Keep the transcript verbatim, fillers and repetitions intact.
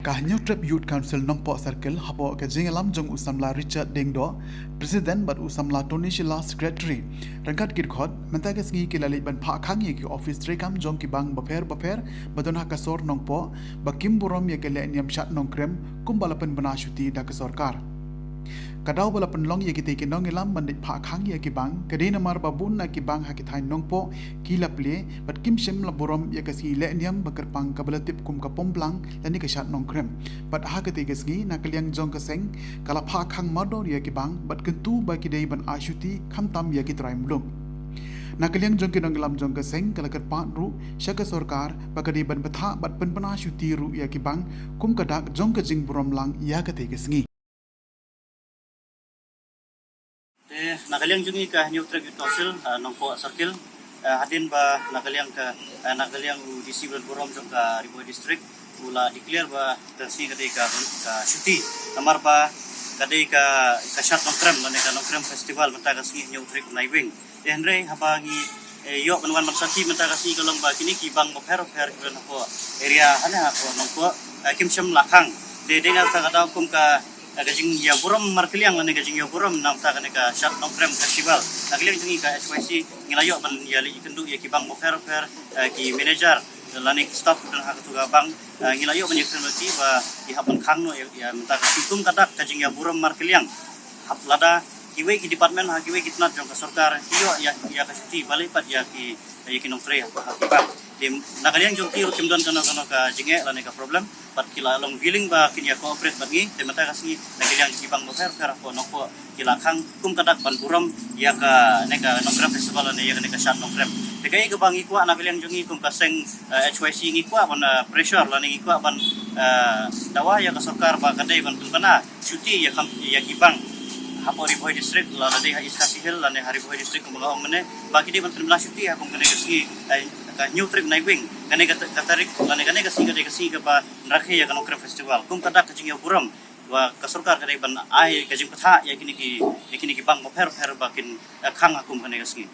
Ka Hynñiewtrep Youth Council Nongpoh Circle hapoh ka jingïalam jong u samla Richard Diengdoh, President, bad u samla Tony Shylla, Secretary, ryngkat ki dkhot, mynta ka sngi ki la leit ban phah khang ïa ki office treikam jong ki bank bapher bapher ba don ha ka sor Nongpoh ba kim burom ïa ka lehniam shad nongkrem kumba la pynbna shuti da ka sorkar. Ka daw ba la pynlong ïa kitei ki nongïalam ban leit phah khang ïa ki bank ka dei namar ba bun na ki bank ha ki thaiñ Nongpoh ki la plie bad kim shym la burom ïa ka sngi lehniam ba kyrpang kaba la tip kum ka Pomblang lane ka shad nongkrem. Bad ha katei ka sngi, na ka liang jong ka seng ka la phah khang mardor ïa ki bank bad kyntu ba ki dei ban ai shuti khamtam ïa ki trai muluk. Na ka liang jong ki nongïalam jong ka seng ka la kyrpad ruh sha ka sorkar ba ka dei ban bthah bad pynbna shuti ruh ïa ki bank kum ka dak jong ka jingburom lang ïa katei ka sngi. Te na ka liang jong ngi ka Hynñiewtrep Youth Council, ah, Nongpoh Circle, ah, hadien ba na ka liang ka, ah, na ka liang u D C Wren Burom jong ka Ri Bhoi District u la declare ba ka sngi ka dei ka, ka shuti namar ba ka dei ka, ka shad nongkrem lane ka Nongkrem Festival mynta ka sngi Hynñiewtrep Naiwieng. Te hynrei haba ngi, eh, ïoh ban wan ban sakhi mynta ka sngi ka long ba kine ki bank bapher bapher ki don hapoh area hane hapoh Nongpoh, eh, kim shym la khang. Te dei na ka daw kum ka, eh, ka jingïaburom markylliang lane ka jingïaburom na bynta kane ka shad nongkrem festival. Na ka liang jong ngi ka H Y C ngi la ïoh ban ïaleit ïakynduh ïa ki bank bapher bapher, eh, ki manager lane ki staff ki don ha katu ka bank, eh, ngi la ïoh ban ïakren bad ki ba ki hap ban khang noh ïa, ïa mynta ka sngi kum ka dak ka jingïaburom markylliang. Hap lada kiwei ki department ha kiwei ki tnat jong ka sorkar ki ïoh ïa, ïa ka shuti balei pat ïa ki, ïa ki nongtrei ha, ha ki bank. Te na ka liang jong ki ruh kim don kano kano ka jingeh lane ka problem bad ki la long willing ba kin ïa cooperate bad ngi. Te mynta ka sngi na ka liang jong ki bank bapher bapher hapoh Nongpoh ki la khang kum ka dak ban burom ïa kane ka Nongkrem Festival lane ïa kane ka shad nongkrem. Te kaei kaba ngi kwah na ka liang jong ngi kum ka seng, eh, H Y C ngi kwah ban, eh, pressure lane ngi kwah ban, eh, dawa ïa ka sorkar ba ka dei ban pynbna shuti ïa kam, ïa ki bank hapoh Ri Bhoi District, lada dei ha East Khasi Hills lane ha Ri Bhoi District kumba nga ong mynne, ba ki dei ban pynbna shuti ha kum kane ka sngi, eh, ka Hynñiewtrep Naiwieng, kane ka, ka tarik lane kane ka sngi ka dei ka sngi kaba rakhe ïa ka Nongkrem Festival kum ka dak ka jingïaburom ba ka sorkar ka dei ban ai ka jingbthah ïa kine ki, ïa kine ki bank bapher bapher ba kin, eh, khang ha kum kane ka sngi.